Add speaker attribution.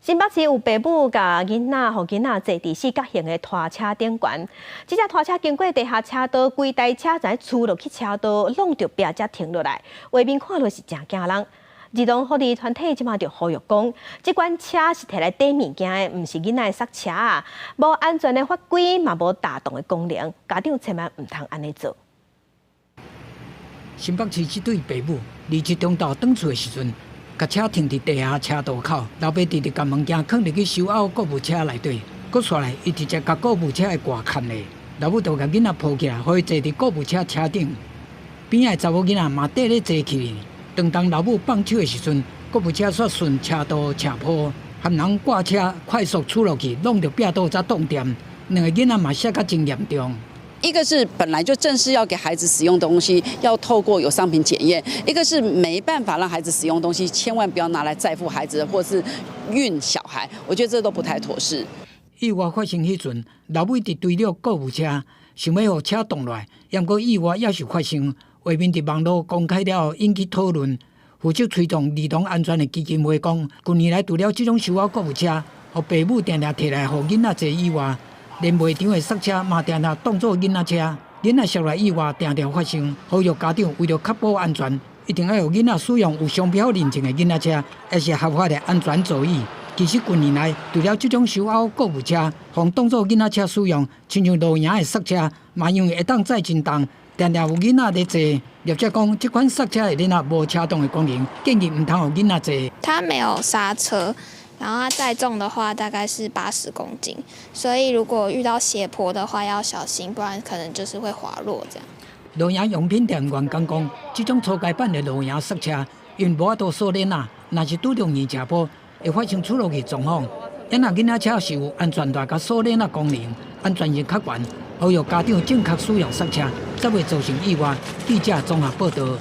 Speaker 1: 新北市有爸母共囡仔，予囡仔坐佇四角形的拖車頂懸，這隻拖車經過地下車道，規台車就跙落去車道，挵著壁才停落來，畫面看落是誠驚人。兒童福利團體這馬就呼籲講，這款車是提來綴物件的，毋是囡仔的捒車啊，無安全的法規，嘛無踏動的功能，家長千萬毋通按呢做。
Speaker 2: 新北市這對爸母，27中晝轉厝的時陣，共車停佇地下車道口，老爸直直共物件囥入去手搲購物車內底，閣紲來，伊直接共購物車的蓋牽咧，老母就共囡仔抱起來，予伊坐佇購物車車頂，邊仔的查某囡仔嘛綴咧坐去。當老母放手的時陣，購物車煞順車道斜坡，含人掛車快速跙落去，挵著壁道才擋掂，兩个囡仔嘛摔甲真嚴重。
Speaker 3: 一個是本來就正式要給孩子使用的東西，要透過有商品檢驗；一個是沒辦法讓孩子使用東西，千萬不要拿來載負孩子或是運小孩，我覺得這都不太妥適。
Speaker 2: 意外發生彼陣，老母佇追著購物車，想欲予車擋落來，毋過意外猶是發生，畫面佇網路公開了後引起討論。負責推動兒童安全的基金會講，近年來除了這種手搲購物車，予爸母定定提來予囡仔坐以外，連賣場的捒車嘛定定當做囡仔車，囡仔摔落意外定定發生。呼籲家長為著確保安全，一定愛予囡仔使用有商標認證的囡仔車，抑是合法的安全座椅。其實近年來，除了這種手搲購物車，予當做囡仔車使用，親像露營的捒車，嘛因為會當載真重，定定有囡仔咧坐。業者講，這款捒車的鏈仔無車動的功能，建議毋通予囡仔坐。
Speaker 4: 它沒有剎車。然後它載重的話大概是80公斤，所以如果遇到斜坡的話要小心，不然可能就是會滑落這樣。
Speaker 2: 露營用品店員工講，這種初階版的露營捒車，因無法度鎖鏈仔，若是拄著硬斜坡，會發生跙落去狀況。因若囡仔車是有安全帶佮鎖鏈仔功能，安全性較懸，呼籲家長正確使用捒車，才袂造成意外。記者綜合報導。